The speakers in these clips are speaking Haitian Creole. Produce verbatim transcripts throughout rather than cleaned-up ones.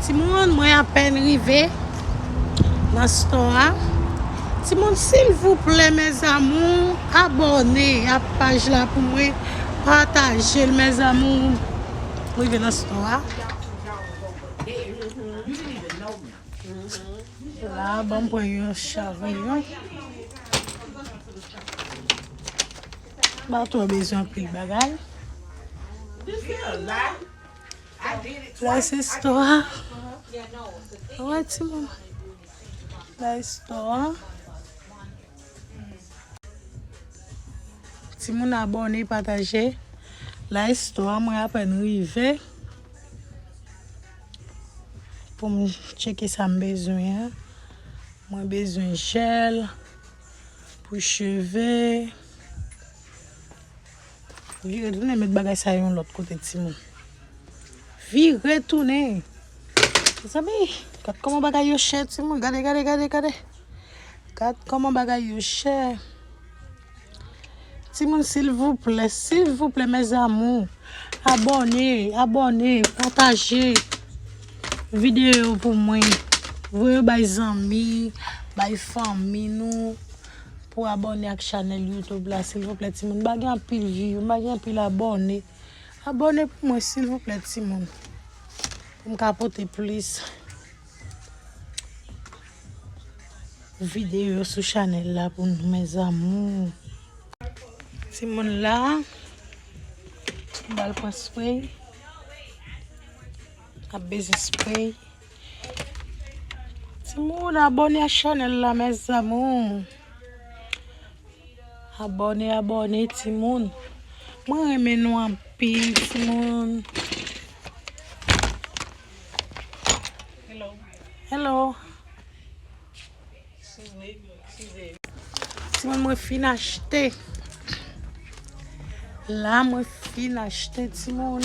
Timoun, mwen apèn rive nan store a. Timoun, silvouplè, mes amours, abòne ak paj la pou mwen, pataje l, mes amours. Mwen rive nan store a. La, ban m pran yon charyon. M pa twò bezwen anpil bagay. La se store a. Wè, timoun. La se store a. Timoun, abòne, pataje. La se store a, mwen apèn rive. Pou m tcheke sa m bezwen an. Mwen bezwen jèl pou cheve. Vire tounen met bagay sa yo yon lòt kote, timoun. Vire tounen. Mezanmi, gad kòman bagay yo chè, timoun. Gade, gade, gade, gade. Gad kòman bagay yo chè. Timoun, silvouplè, silvouplè, mes amours, abòne, abòne, pataje videyo pou mwen. Voye bay zanmi, bay fanmi nou pou abòne ak chanèl YouTube la, silvouplè, timoun. M pa gen anpil view, m pa gen anpil abòne. Abòne pou mwen, silvouplè, timoun. Pou m ka pote plis videyo sou chanèl la pou nou, mes amours. Timoun la, m pral pran spray. Ap bezwen spray. Timoun, abòne a chanèl la, mes amours. Abòne, abòne, timoun. Mwen renmen nou anpil, timoun. Hello. Hello. Timoun, mwen fin achte. La, mwen fin achte, timoun.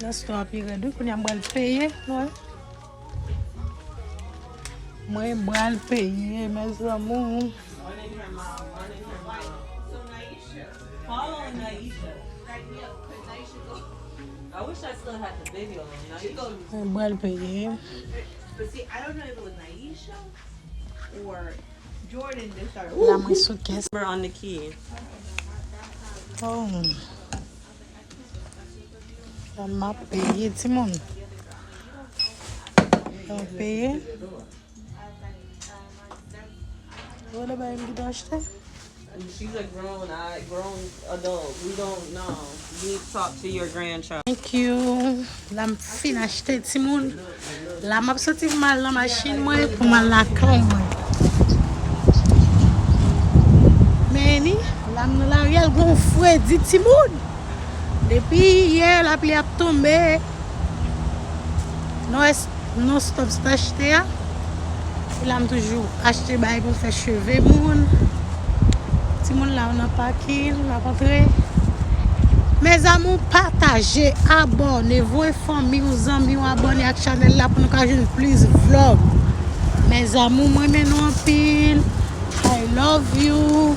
Nan store a pi rèd, wi, kounye a m pral peye, wè. Mwen pral peye, mes amours. Follow Naisha. I wish I still had the video. Naisha. Mwen pral peye. But see, I don't know if it was Naisha or Jordan that started. La mwen sou kès. Number on the key. Oh. La m ap peye, timoun. La m ap peye. Wè la bagay m gentan achte. She's a grown, a grown adult. We don't know. You need to talk to your grandchild. Thank you. La m fin achte, timoun. La m ap soti pou m al nan machin mwen, pou m al lakay mwen. Men ni, la m nan lari a, l gon fredi, timoun. Depi yè, lapli ap tonbe. Non, non stop, se t achte a. E la m toujou achte bagay pou m fè cheve moun. Timoun la, yo nan pakin, n ap antre. Mes amours, pataje, abòne, voye fanmi w, zanmi w abòne ak chanèl la pou nou ka jwenn plis vlòg. Mes amours, mwen renmen nou anpil. I love you.